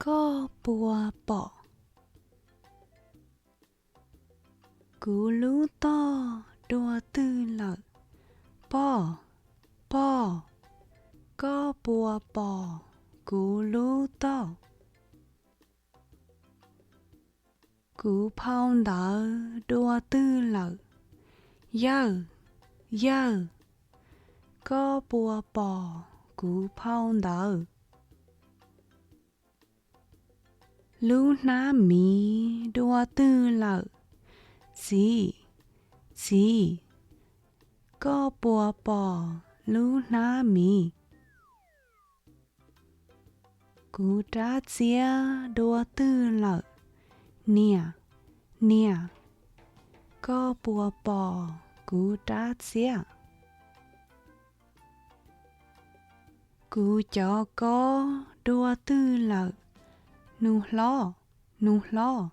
Koj puas pom kuv lub toj dua twg lawm? Poj, poj, koj puas pom kuv lub toj? Kuv phau ntawv dua twg lawm? Yawg, yawg, koj puas pom kuv phau ntawv? Lub hnab miv dua twg lawm? Txiv, txiv, koj puas pom lub hnab miv? Kuv rab txiab dua twg lawm? Niam, niam, koj puas pom kuv rab txiab? Kuv cov kob dua twg lawm? Nus hlob, nus hlob,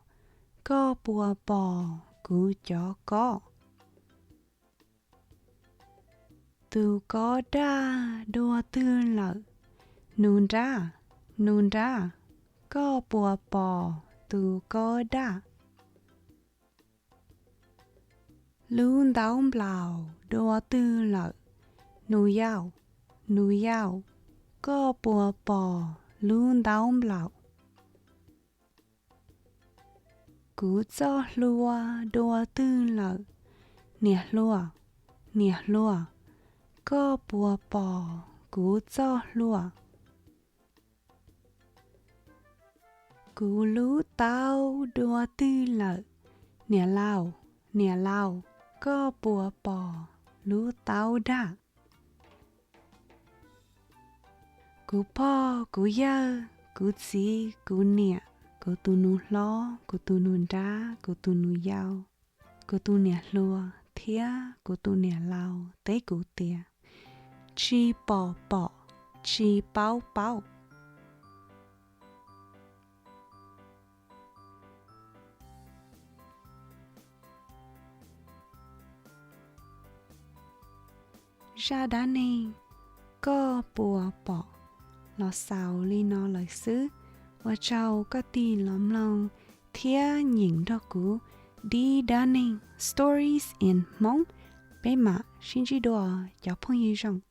koj puas pom kuv cov kob? Tus kob daj dua twg lawm? Nus nrab, nus nrab, koj puas pom tus kob daj? Lub ntaub nplaum dua twg lawm? Nus yau, nus yau, koj puas pom lub ntaub nplaum? Kuv txoj hlua dua twg lawm? Niam hluas, niam hluas, koj puas pom kuv txoj hlua? Kuv lub taub dua twg lawm? Niam laus, niam laus, koj puas pom lub taub daj? Kuv pog, kuv yawg, kuv txiv, kuv niam, kuv tus nus hlob, kuv tus nus nrab, kuv tus nus yau, kuv tus niam hluas thiab kuv tus niam laus teb kuv tias, tsis pom pom, tsis paub paub. Zaj dab neeg Koj puas pom los xaus li no lawm xwb. Ua tsaug koj tig los mloog thiab nyeem nrog kuv dib dab neeg Stories in Hmoob. Peb mam sib ntsib dua cov phooj ywg zoo.